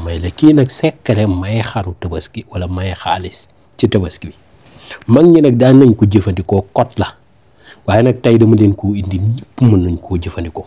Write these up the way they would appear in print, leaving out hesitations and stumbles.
may la kii nag secret may xaru tabaski wala may xaalis ci tabaski bi mag ñi nag daan nañ ko jëfandikoo kot la waaye nag tey dama leen koo indi ñëpp mën nañ koo jëfandikoo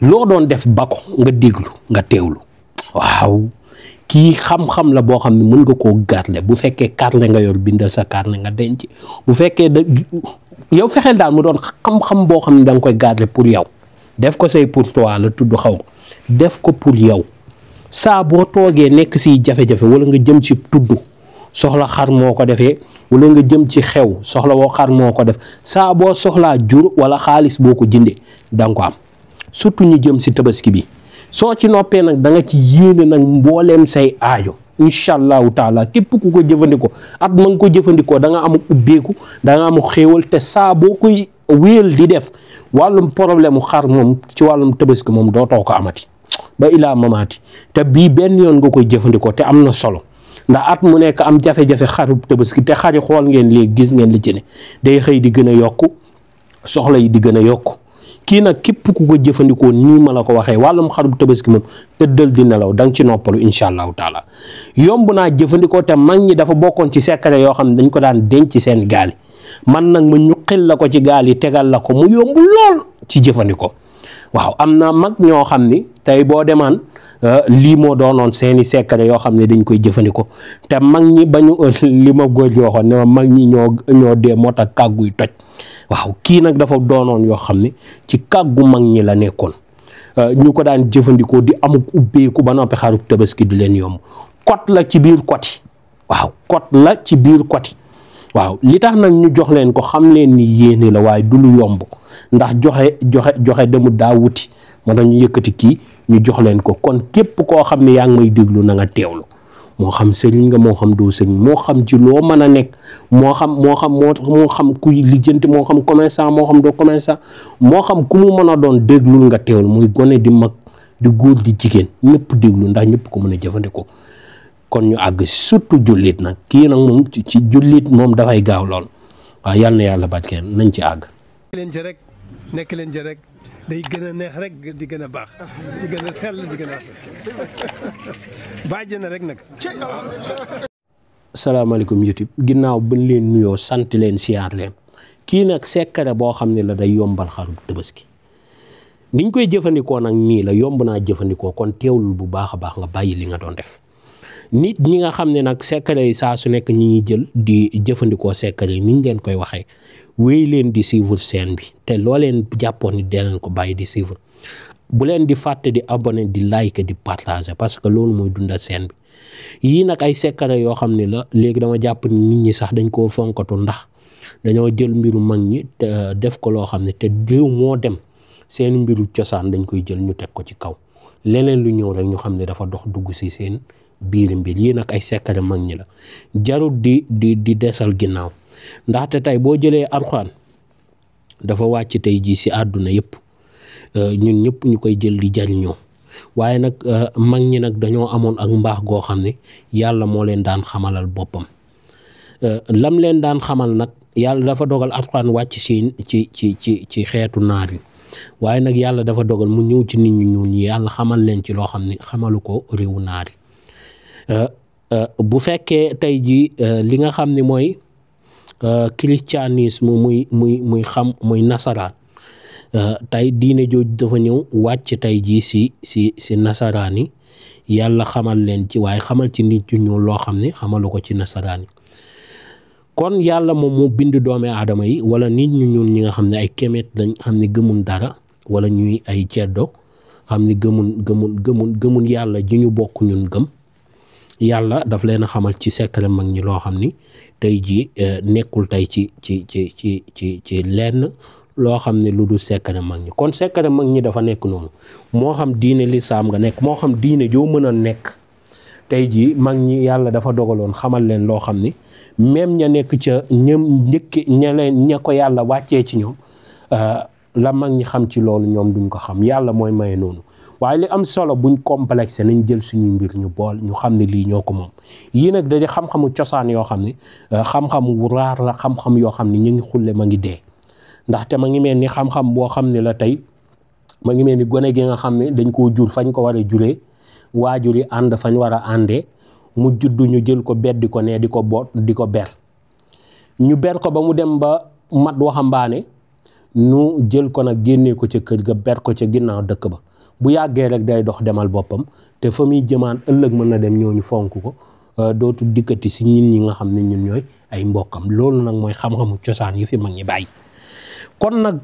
loo doon def ba ko nga déglu nga teewlu waaw kii xam-xam la boo xam ne mën nga koo garle bu fekkee carnet nga yor bindal sa carnet nga denc bu fekkee da yow fexeel daal mu doon xam-xam boo xam ne da nga koy garle pour yow def ko say pour toi la tudd xaw def ko pour yow saa boo toogee nekk si jafe-jafe wala nga jëm ci tudd soxla xar moo ko defee wala nga jëm ci xew soxla woo xar moo ko def saa boo soxlaa jur wala xaalis boo ko jëndee da nga ko am surtout ñu jëm si tabaski bi soo ci noppee nag da nga ci yéene nag mbooleem say aajo incha allahu taala képp ku ko jëfandikoo at ma nga ko jëfandikoo da nga am ubbeeku da nga am xéewal te saa boo koy wéel di def wàllum problème mu xar moom ci wàllum tabaski moom dootoo ko amati ba ilaa mamaati te bii benn yoon nga koy jëfandikoo te am na solo ndax at mu nekk am jafe-jafe xaru tabaski te xari xool ngeen léegi gis ngeen li ci ne day xëy di gën a yokku soxla yi di gën a yokku kii nag képp ku ko jëfandikoo nii ma la ko waxee wàllum xarub tabaski moom tëddal di nelaw da nga ci noppalu incha allahu taala yomb naa jëfandikoo te mag ñi dafa bokkoon ci secret yoo xam ne dañ ko daan denc seen gaal yi man nag ma ñuqil la ko ci gaal yi tegal la ko mu yomb lool ci jëfandikoo waaw am na mag ñoo xam ni tey boo demaan lii moo doonoon seeni secret yoo xam ne dañ koy jëfandikoo te mag ñi bañu li ma góor gi waxoon ne ma mag ñi ñoo dee moo tax kàgguy toj waaw kii nag dafa doonoon yoo xam ne ci kàggu mag ñi la nekkoon ñu ko daan jëfandikoo di amuk ubbeeku ba noppi xarub tabaski di leen yomb kot la ci biir koti waaw kot la ci biir koti waaw li tax nag ñu jox leen ko xam leen ni yéene la waaye du lu yomb ndax joxe demul daa wuti moo tax ñu yëkkati kii ñu jox leen ko kon képp koo xam ne yaa ngi may déglu na nga teewlu moo xam sëriñ nga moo xam doo sëriñ moo xam ci loo mën a nekk moo xam kuy lijjanti moo xam commerçant moo xam doo commerçant moo xam ku mu mën a doon déglul nga teewlu muy gone di mag di góor di jigéen ñëpp déglu ndax ñëpp ko mën a jëfandikoo kon ñu àgg surtout jullit nag kii nag moom ci jullit moom dafay gaaw lool waaw yal na yàlla barkeel nañ ci àgg. nekk leen ci rek day gën a neex rek di gën a baax di gën a sell di gën a bàjj na rek nag. salaamaaleykum YouTube ginnaaw bañ leen nuyoo sant leen siyaar leen kii nag secret boo xam ne la day yombal xaru tabaski niñ koy jëfandikoo nag nii la yomb naa jëfandikoo kon teewlul bu baax a baax nga bàyyi li nga doon def nit ñi nga xam ne nag secret yi saa su nekk ñi ngi jël di jëfandikoo secret yi niñ leen koy waxee wéy leen di suivre chaîne bi te loo leen jàppoon ni dee leen ko bàyyi di suivre bu leen di fàtte di abonné di like di partager parce que loolu mooy dundal chaîne bi yii nag ay secret yoo xam ne la léegi dama jàpp ni nit ñi sax dañ koo fonkatu ndax dañoo jël mbiru mag ñi te def ko loo xam ne te réew moo dem seen mbiru cosaan dañ koy jël ñu teg ko ci kaw leneen lu ñëw rek ñu xam ne dafa dox dugg si seen biir mbir yii nag ay secret mag ñi la jarul di desal ginnaaw ndaxte tey boo jëlee alxuraan dafa wàcc tey jii si àdduna yëpp ñun ñëpp ñu koy jël di jariñoo waaye nag mag ñi nag dañoo amoon ak mbaax goo xam ne yàlla moo leen daan xamalal boppam lam leen daan xamal nag yàlla dafa dogal alxuraan wàcc ci xeetu naar yi waaye nag yàlla dafa dogal mu ñëw ci nit ñu ñuul ñi yàlla xamal leen ci loo xam ne xamalu ko réewu naar yi bu fekkee tey jii li nga xam ne mooy christianisme muy nasaraan tey diine jooju dafa ñëw wàcc tey jii si nasaraan yi yàlla xamal leen ci waaye xamal ci nit ñu ñuul loo xam ne xamalu ko ci nasaraan yi kon yàlla moom mu bind doomi aadama yi wala nit ñu ñuul ñi nga xam ne ay kemet lañ xam ne gëmun dara wala ñuy ay ceddo xam ne gëmun yàlla ji ñu bokk ñun gëm yàlla daf leen a xamal ci secret mag ñi loo xam ni tey ji nekkul tey ci lenn loo xam ne lu dul secret mag ñi kon secret mag ñi dafa nekk noonu moo xam diine lislaam nga nekk moo xam diine joo mën a nekk tey ji mag ñi yàlla dafa dogaloon xamal leen loo xam ni même ña nekk ca ñëm njëkki ña ko yàlla wàccee ci ñoom la mag ñi xam ci loolu ñoom duñ ko xam yàlla mooy maye noonu waaye li am solo buñ complexé nañ jël suñuy mbir ñu bool ñu xam ne lii ñoo ko moom yii nag da di xam-xamu cosaan yoo xam ne xam-xam wu raar la xam-xam yoo xam ne ñu ngi xulle ma ngi dee ndaxte ma ngi mel ni xam-xam boo xam ne la tey ma ngi mel ni gone gi nga xam ne dañ koo jur fañ ko war a juree waajur yi ànd fañ war a àndee mu juddu ñu jël ko beddi ko ne di ko boot di ko ber ñu ber ko ba mu dem ba mat waxambaane nu jël ko nag génnee ko ca kër ga ber ko ca ginnaaw dëkk ba bu yàggee rek day dox demal boppam te fa muy jëmaan ëllëg mën na dem ñooñu fonk ko dootu dikkati si ñin ñi nga xam ne ñun ñooy ay mbokkam loolu nag mooy xam-xamu cosaan yi fi mag ñi bàyyi. kon nag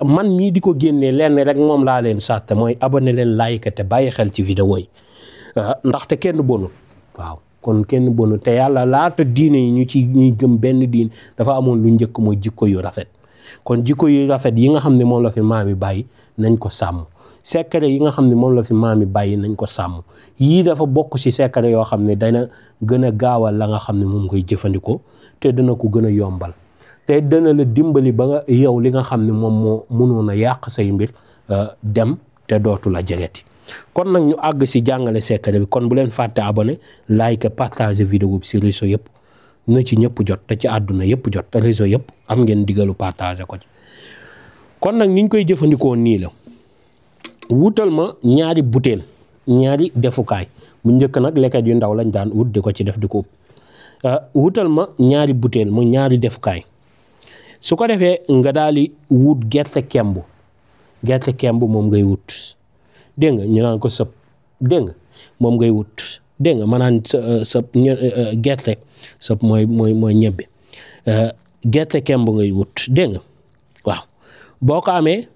man mii di ko génnee lenn rek moom laa leen sàtte mooy abonné leen like te bàyyi xel ci vidéo yi ndaxte kenn bonul waaw kon kenn bonul te yàlla laata diine yi ñuy gëm benn diine dafa amoon lu njëkk mooy jikko yu rafet kon jikko yu rafet yi nga xam ne moom la fi maam yi bàyyi nañ ko sàmm secret yi nga xam ne moom la fi maam yi bàyyi nañ ko sàmm yii dafa bokk ci secret yoo xam ne dana gën a gaawal la nga xam ne moom koy jëfandikoo te dana ko gën a yombal te dana la dimbali ba nga yow li nga xam ne moom moo mënoon a yàq say mbir dem te dootu la jegeti kon nag ñu àgg ci jàngale secret bi kon bu leen fàtte abonné like partager vidéo bi ci réseau yëpp na ci ñëpp jot te ci àdduna yëpp jot te réseau yëpp am ngeen digalu partager ko ci kon nag ni ñu koy jëfandikoo nii la wutal ma ñaari butéel ñaari defukaay bu njëkk nag leket yu ndaw lañ daan wut di ko ci def di ko wutal ma ñaari butéel mu ñaari defukaay su ko defee nga daal di wut gerte kemb moom ngay wut dégg nga ñu naan ko sëb dégg nga moom ngay wut dégg nga maanaam sëb gerte sëb mooy ñebbe gerte kemb ngay wut dégg nga waaw boo ko amee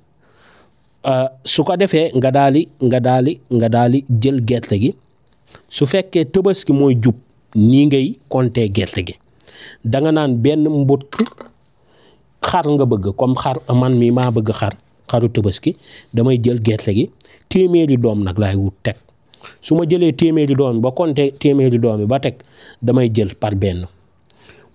su ko defee nga daal di jël gerte gi su fekkee Tabaski mooy jub nii ngay compter gerte gi danga naan benn mbott xar nga bëgg comme xar man mi maa bëgg xaru Tabaski damay jël gerte gi téeméeri doom nag laay wut teg su ma jëlee téeméeri doom ba compter téeméeri doom yi ba teg damay jël par benn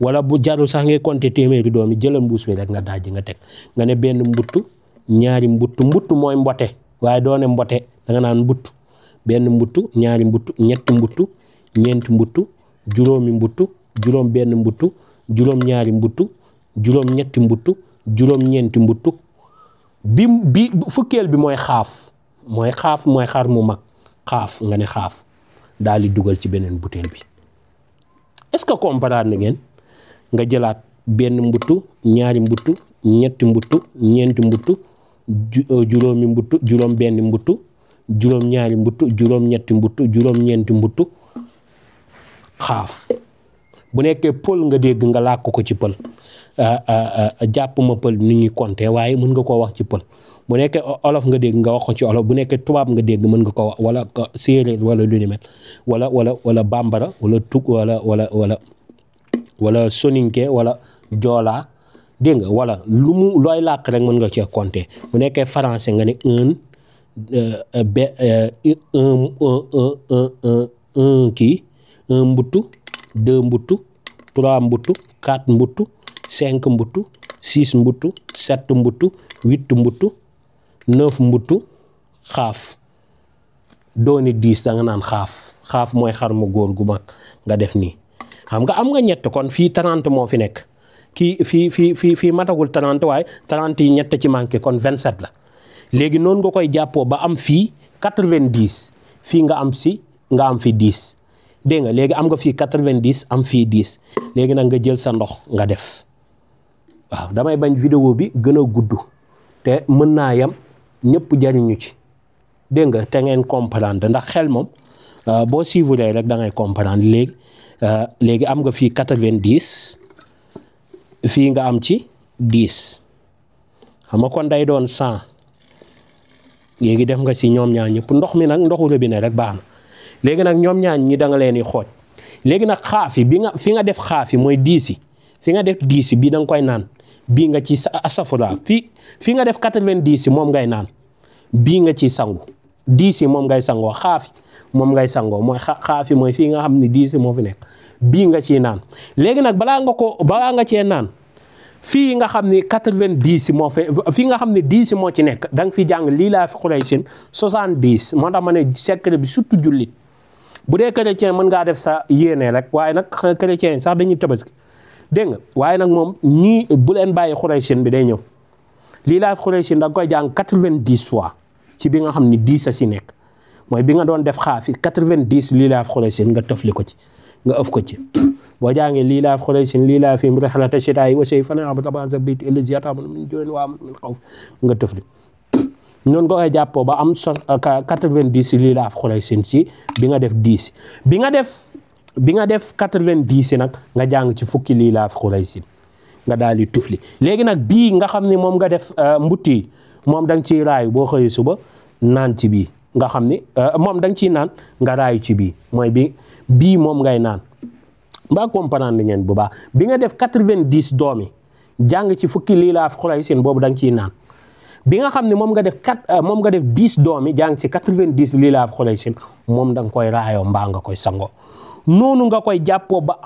wala bu jarul sax ngay compter téeméeri doom yi jëlal mbuus mi rek nga dajji nga teg nga ne benn mbuttu ñaari mbuttu mooy mbote waaye doone mbote danga naan mbuttu benn mbuttu ñaari mbuttu ñetti mbuttu ñeenti mbuttu juróomi mbuttu juróom benn mbuttu juróom ñaari mbuttu juróom ñetti mbuttu juróom ñeenti mbuttu bi fukkeel bi mooy xaaf mooy xar mu mag xaaf nga ne xaaf daal di dugal ci beneen butéel bi est-ce que comprendre na ngeen nga jëlaat benn mbuttu ñaari mbuttu ñetti mbuttu ñeenti mbuttu juróomi mbuttu juróom benn mbuttu juróom ñaari mbuttu juróom ñetti mbuttu juróom ñeenti mbuttu xaaf bu nekkee pël nga dégg nga làkk ko ci pël jàpp ma pël ni ñuy compter waaye mën nga koo wax ci pël bu nekkee olof nga dégg nga wax ko ci olof bu nekkee tubaab nga dégg mën nga ko wax wala séeréer wala lu ni mel wala bambara wala tug wala soninke wala joolaa dégg nga wala looy làkk rek mën nga cee compter bu nekkee français nga ne un mbuttu 2 mbuttu 3 mbuttu 4 mbuttu 5 mbuttu 6 mbuttu 7 mbuttu 8 mbuttu 9 mbuttu xaaf dooni 10 da nga naan xaaf mooy xar mu góor gu mag nga def nii xam nga am nga ñett kon fii 30 moo fi nekk kii fii matagul 30 waaye 30 yi ñett ci manqué kon 27 la léegi noonu nga koy jàppoo ba am fii 90 fii nga am fi 10 dégg nga léegi am nga fii 90 am fii 10 léegi nag nga jël sa ndox nga def waaw damay bañ vidéo bi gën a gudd te mën naa yem ñëpp jariñu ci dégg nga te ngeen comprendre ndax xel moom boo suivre rek da ngay comprendre léegi am nga fii 90 fii nga am ci 10 xam nga kon day doon 100 léegi def nga si ñoom ñaar ñëpp ndox mi nag ndoxu robinet rek baax na léegi nag ñoom ñaar ñi da nga leen di xooj léegi nag xaafi fi nga def xaafi mooy 10 fi nga def 10 bii da nga koy naan bii nga ci asafura fi nga def 90 moom ngay naan bii nga ci sangu 10 moom ngay sangoo xaafi moom ngay sangoo mooy xaafi mooy fii nga xam ne 10 moo fi nekk bii nga ciy naan léegi nag balaa nga cee naan fii nga xam ne 90 moo fii nga xam ne 10 moo ci nekk da nga fi jàng lii laa fi Quraysin 70 moo tax ma ne secret bi surtout jullit bu dee chrétien mën ngaa def sa yéene rek waaye nag chrétien yi sax dañuy Tabaski dégg nga waaye nag moom ñii bu leen bàyyi Quraysin bi day ñëw lii laa fi Quraysin da nga koy jàng 90 fois ci bi nga xam ne 10 a si nekk mooy bi nga doon def xaafi 90 lilaaf Qurayshin nga tëfli ko ci nga ëf ko ci boo jàngee lilaaf Qurayshin lilaafihim rihlata shitaa'i wa sayfi falya'budu rabba haazal bayti allazi at'amahum min juu'in wa aamanahum min xawf nga tëfli noonu nga koy jàppoo ba am 90 lilaaf Qurayshin ci bi nga def 10 bi nga def 90 nag nga jàng ci fukki lilaaf Qurayshin nga daal di tufli léegi nag bii nga xam ne moom nga def mbutti moom da nga ciy raayu boo xëyee suba naan ci bii nga xam ni moom da nga ciy naan nga raayu ci bii mooy bii moom ngay naan mbaa comprendre ngeen bu baax bi nga def 90 doomi jàng ci fukki lilaaf Qurayshin boobu da nga ciy naan bi nga xam ne moom nga def 10 doomi jàng ci 90 lilaaf Qurayshin moom da nga koy raayoo mbaa nga koy sangoo noonu nga koy jàppoo ba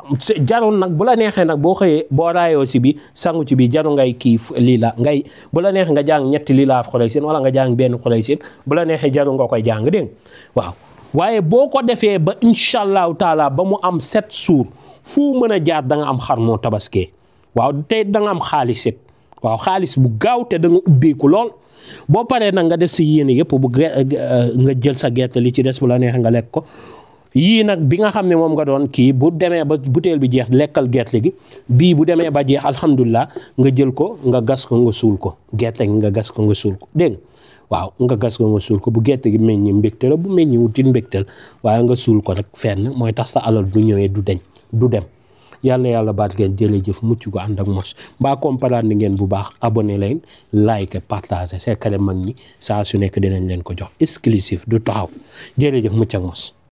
jarul nag bu la neexee nag boo xëyee boo raayoo si bi sangu ci bi jarul ngay kii ngay bu la neexee nga jàng ñetti lilaaf Qurayshin wala nga jàng benn Qurayshin bu la neexee jarul nga koy jàng dégg waaw waaye boo ko defee ba incha allahu taala ba mu am 7 jours fu mën a jaar da nga am xar moo tabaskee waaw te da nga am xaalis it waaw xaalis bu gaaw te da nga ubbeeku lool boo paree nag nga def si yéene yëpp nga jël sa gerte li ci des bu la neexee nga lekk ko yii nag bi nga xam ne moom nga doon kii bu demee ba butéel bi jeex lekkal gerte gi bii bu demee ba jeex alhamdulilah nga jël ko nga gas ko nga suul ko gerte gi nga gas ko nga suul ko dégg waaw nga gas ko nga suul ko bu gerte gi meññi mbégte la bu meññi wutin mbégte la waaye nga suul ko rek fenn mooy tax sa alal du ñëwee du dem yàlla na yàlla baat ngeen jërëjëf mucc ko ànd ak mos mbaa comprendre ngeen bu baax abonné leen like partager secret mag ñi saa su nekk dinañ leen ko jox exclusif du taxaw jërëjëf mucc ak mos